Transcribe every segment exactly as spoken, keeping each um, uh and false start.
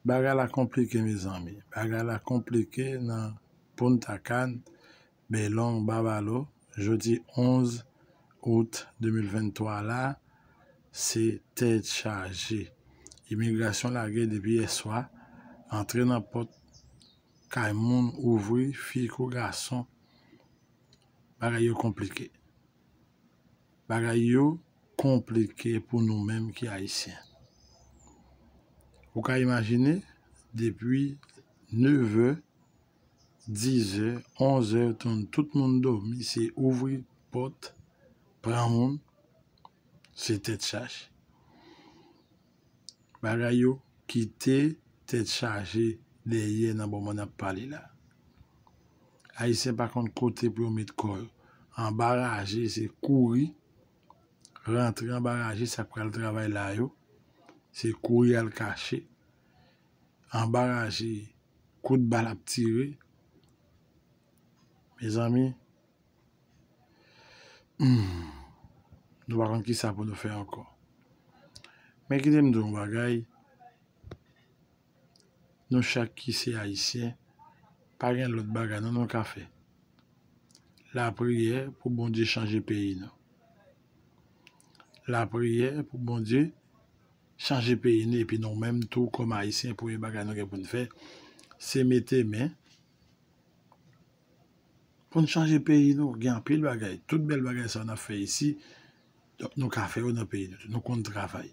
Bagay la konplike, mezanmi. Bagay la konplike nan Punta Cana, Baylongue, Bávaro, jodi onz out de mil venntwa la, se tèt chaje. Imigrasyon lage depi yèswa, antre nan pòt kay moun, ouvri, fi kou gason. Bagay yo konplike. Bagay yo konplike pou nou menm ki Ayisyen. Ou ka imajine, depi nevè, dizè, onzè, tout moun dòmi, se ouvri pòt, pran moun, se tèt chaje. Bagay yo kite tèt chaje dèyè nan moman n ap pale la. Ayisyen pa konn kote pou yo met kò yo. Anba raje, se kouri. Rantre anba raje, sa k pral travay la yo, se kouri al kache. Anba raje, kout bal ap tire. Mezanmi, hmm, nou pa konn kisa pou nou fè ankò. Men kite m di w yon bagay, nou chak ki se Ayisyen, pa gen lòt bagay non nou ka fè. Lapriyè pou Bondye chanje peyi nou. Lapriyè pou Bondye chanje peyi nou, epi nou menm tou kòm Ayisyen, premye bagay nou gen pou n fè, se mete men pou n chanje peyi nou. Gen anpil bagay, tout bèl bagay sa yo n ap fè isi, donk nou ka fè yo nan peyi nou tou. Nou konn travay.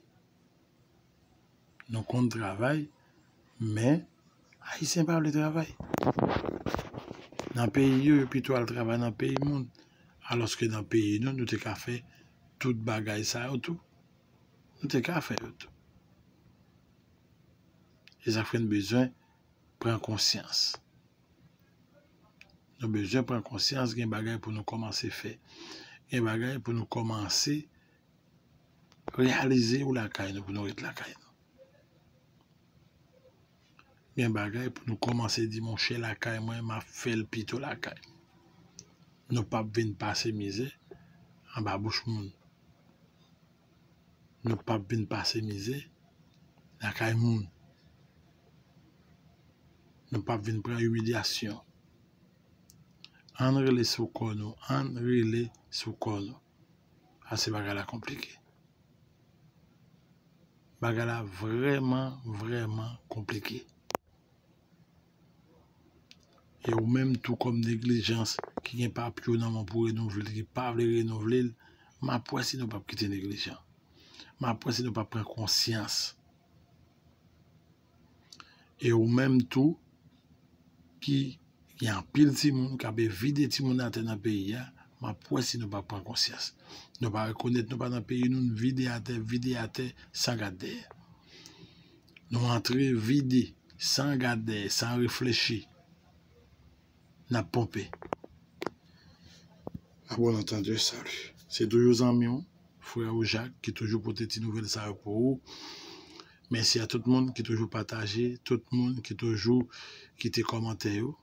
Nou konn travay, men Ayisyen pa vle travay. Nan peyi yo, yo pito al travay nan peyi moun. Alòske nan peyi nou, nou te ka fè tout bagay sa yo tou. Nou te ka fè yo tou. E sa fè n bezwen pran konsyans. Nou bezwen pran konsyans, gen bagay pou nou kòmanse fè. Gen bagay pou nou kòmanse reyalize yo lakay nou, pou nou ret lakay nou. Gen bagay pou nou kòmanse di, monchè, lakay mwen, m ap fè l pito lakay m. Nou p ap vin pase mizè anba bouch moun. Nou p ap vin pase mizè lakay moun. Nou p ap vin pran imilyasyon. Ann rele sou kò nou, ann rele sou kò nou. Paske bagay la konplike. Bagay la vrèman, vrèman konplike. E ou menm tou kòm neglijans ki gen papye w nan men w pou renouvle l, ki pa vle renouvle l, m ap wè si nou p ap kite neglijan. M ap wè si nou p ap pran konsyans. E ou menm tou ki gen anpil timoun k ap vide timoun atè nan peyi a, m ap wè si nou p ap pran konsyans. Nou pa rekonèt nou pa nan peyi nou, nou vide atè, vide atè, san gad dèyè. Nou antre vide, san gad dèyè, san reflechi. N ap ponpe. A bon antandi, salut. Se toujou zanmi w, frè ou Jak, ki toujou pote ti nouvèl sa yo pou ou. Mèsi a tout moun ki toujou pataje, tout moun ki toujou kite kòmantè yo.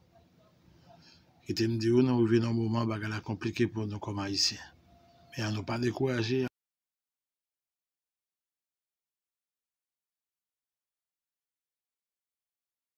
Kite m di w, nou rive nan yon moman bagay la konplike pou nou kòm Ayisyen. Men ann nou pa dekouraje.